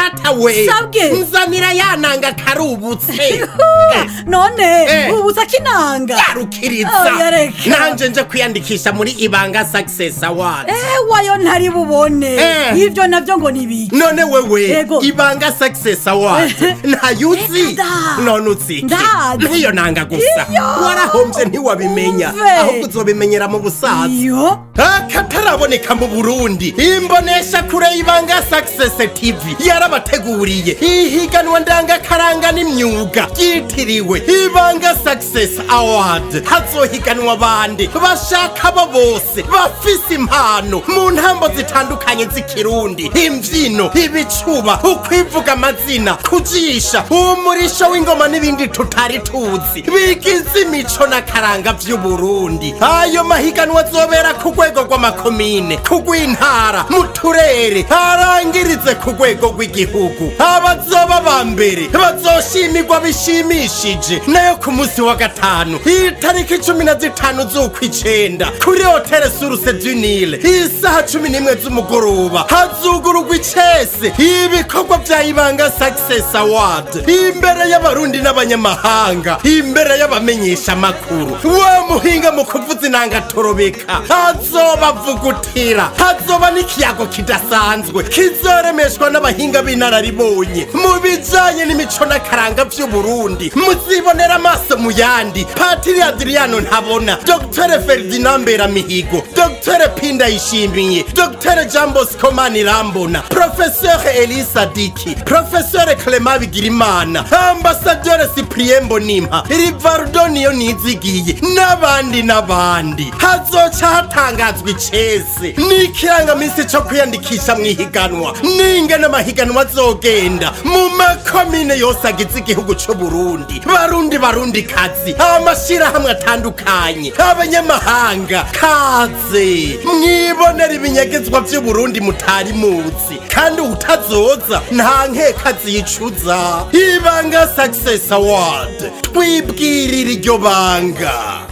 Data we. Sabwe. Nzanira yananga karubutse. None ubu uzakinanga? Yarukiriza. Oya, reka. Nanje nje kwiyandikisha muri Ibanga Success Award. Ewayo ntari bubone. Ivyo navyo ngo nibiki? None wewe, Ibanga Success Award ntayuzi? Reka da. None utsiki? Ndazi. Niyo nanga gusa. Iyo. Warahombye ntiwabimenya. Umve. Ahubwo uzobimenyera mu busaza. Iyo. Akataraboneka mu Burundi, imbonesha kure Ibanga Success TV yarabateguriye ihiganwa ndangakaranga n'imyuga ryitiriwe Ibanga Success Award. Hazohiganwa bande bashaka bo bose bafise impano mu ntambo zitandukanye z'Ikirundi, imbyino, ibicuba, ukwivuga amazina, kujisha, umurisho w'ingoma n'ibindi tutari tuzi bigize imico n'akaranga vy'Uburundi. Ayo mahiganwa azobera ku rwego rw'amakomine, ku rw'intara, mu turere, arangirize ku rwego rw'igihugu. Abazoba ba mbere bazoshimirwa bishimishije. Nayo ku munsi wa gatanu, itariki 15 z'ukwicenda, kuri Hôtel Source du Nil, isaha 11 z'umugoroba, hazugururwa icese ibikorwa vya Ibanga Success Award imbere y'Abarundi n'abanyamahanga, imbere y'abamenyesha makuru. Wa muhinga mu kuvuza inanga torobeka azobavugutira. Hazoba n'ikiyago kidasanzwe kizoremeshwa n'abahinga b'inararibonye mu bijanye n'imico n'akaranga vy'Uburundi. Muzibonera amaso mu yandi Patiri Adriano Ntabona, Dr Ferdinand Mberamihigo, Dr Pinda Ishimiye, Dr Jean Bosco Manirambona, Professeur Elisa Diki, Professeur Clement Bigirimana, Ambassadeur Cyprien Mbonimpa, Rivardo Niyo Nizigiye, n'abandi n'abandi. Hazoca hatangazwa icese n'ikirangaminsi co kwiyandikisha mw'ihiganwa, n'ingene amahiganwa azogenda mu makomine yose agize igihugu c'Uburundi. Barundi, Barundi kazi, amashirahamwe atandukanye, abanyamahanga, kaze mwibonera ibinyegezwa vy'Uburundi mutari muzi. Kandi utazoza nta nkeka zicuza. Ibanga Success Award, twibwirira iryo banga.